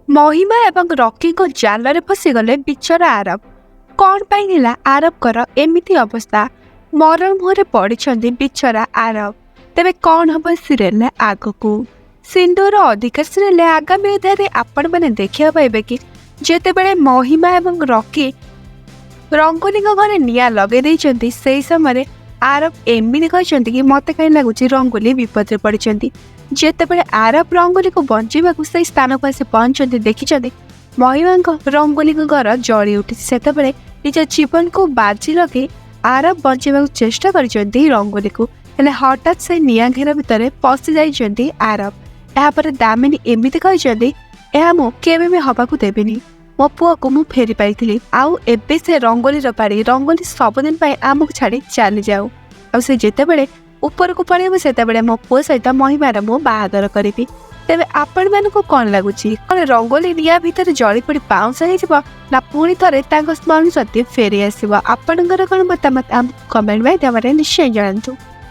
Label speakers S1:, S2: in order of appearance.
S1: ମହିମା ଏବଂ ରକିଙ୍କ ଜାଲରେ ଫସିଗଲେ ବିଚରା ଆରବ। କ'ଣ ପାଇଁ ହେଲା ଆରବଙ୍କର ଏମିତି ଅବସ୍ଥା? ମରଣ ମୁହଁରେ ପଡ଼ିଛନ୍ତି ବିଚରା ଆରବ। ତେବେ କ'ଣ ହେବ ସିରିଏଲରେ ଆଗକୁ? ସିନ୍ଦୁର ଅଧିକାର ସିରିଏଲରେ ଆଗାମୀ ଅଧ୍ୟାୟରେ ଆପଣମାନେ ଦେଖିବାକୁ ପାଇବେ କି ଯେତେବେଳେ ମହିମା ଏବଂ ରକି ରଙ୍ଗୋଲିଙ୍କ ଘରେ ନିଆଁ ଲଗାଇ ଦେଇଛନ୍ତି, ସେହି ସମୟରେ ଆରବ ଏମିତି କହିଛନ୍ତି କି ମୋତେ କାହିଁ ଲାଗୁଛି ରଙ୍ଗୋଲି ବିପଦରେ ପଡ଼ିଛନ୍ତି। ଯେତେବେଳେ ଆରବ ରଙ୍ଗୋଲିକୁ ବଞ୍ଚେଇବାକୁ ସେହି ସ୍ଥାନକୁ ଆସି ପହଞ୍ଚନ୍ତି, ଦେଖିଛନ୍ତି ମହିମାଙ୍କ ରଙ୍ଗୋଲିଙ୍କ ଘର ଜଳି ଉଠିଛି। ସେତେବେଳେ ନିଜ ଜୀବନକୁ ବାଜି ଲଗେଇ ଆରବ ବଞ୍ଚେଇବାକୁ ଚେଷ୍ଟା କରିଛନ୍ତି ରଙ୍ଗୋଲିକୁ। ହେଲେ ହଠାତ୍ ସେ ନିଆଁ ଘେର ଭିତରେ ପଶି ଯାଇଛନ୍ତି ଆରବ। ଏହାପରେ ଦାମିନୀ ଏମିତି କହିଛନ୍ତି, ଏହା ମୁଁ କେବେ ବି ହବାକୁ ଦେବିନି। ମୋ ପୁଅକୁ ମୁଁ ଫେରି ପାଇଥିଲି, ଆଉ ଏବେ ସେ ରଙ୍ଗୋଲିର ପାଳି। ରଙ୍ଗୋଲି ସବୁଦିନ ପାଇଁ ଆମକୁ ଛାଡ଼ି ଚାଲିଯାଉ, ଆଉ ସେ ଯେତେବେଳେ ଉପରକୁ ପଳେଇବ, ସେତେବେଳେ ମୋ ପୁଅ ସହିତ ମହିମାର ମୁଁ ବାହାଘର କରିବି। ତେବେ ଆପଣମାନଙ୍କୁ କ'ଣ ଲାଗୁଛି? କ'ଣ ରଙ୍ଗୋଲି ନିଆଁ ଭିତରେ ଜଳି ପଡ଼ି ପାଉଁଶ ହେଇଯିବ ନା ପୁଣି ଥରେ ତାଙ୍କ ସ୍ମରଣ ଶକ୍ତି ଫେରି ଆସିବ? ଆପଣଙ୍କର କ'ଣ ମତାମତ, ଆମକୁ କମେଣ୍ଟ ମାଧ୍ୟମରେ ନିଶ୍ଚୟ ଜଣାନ୍ତୁ।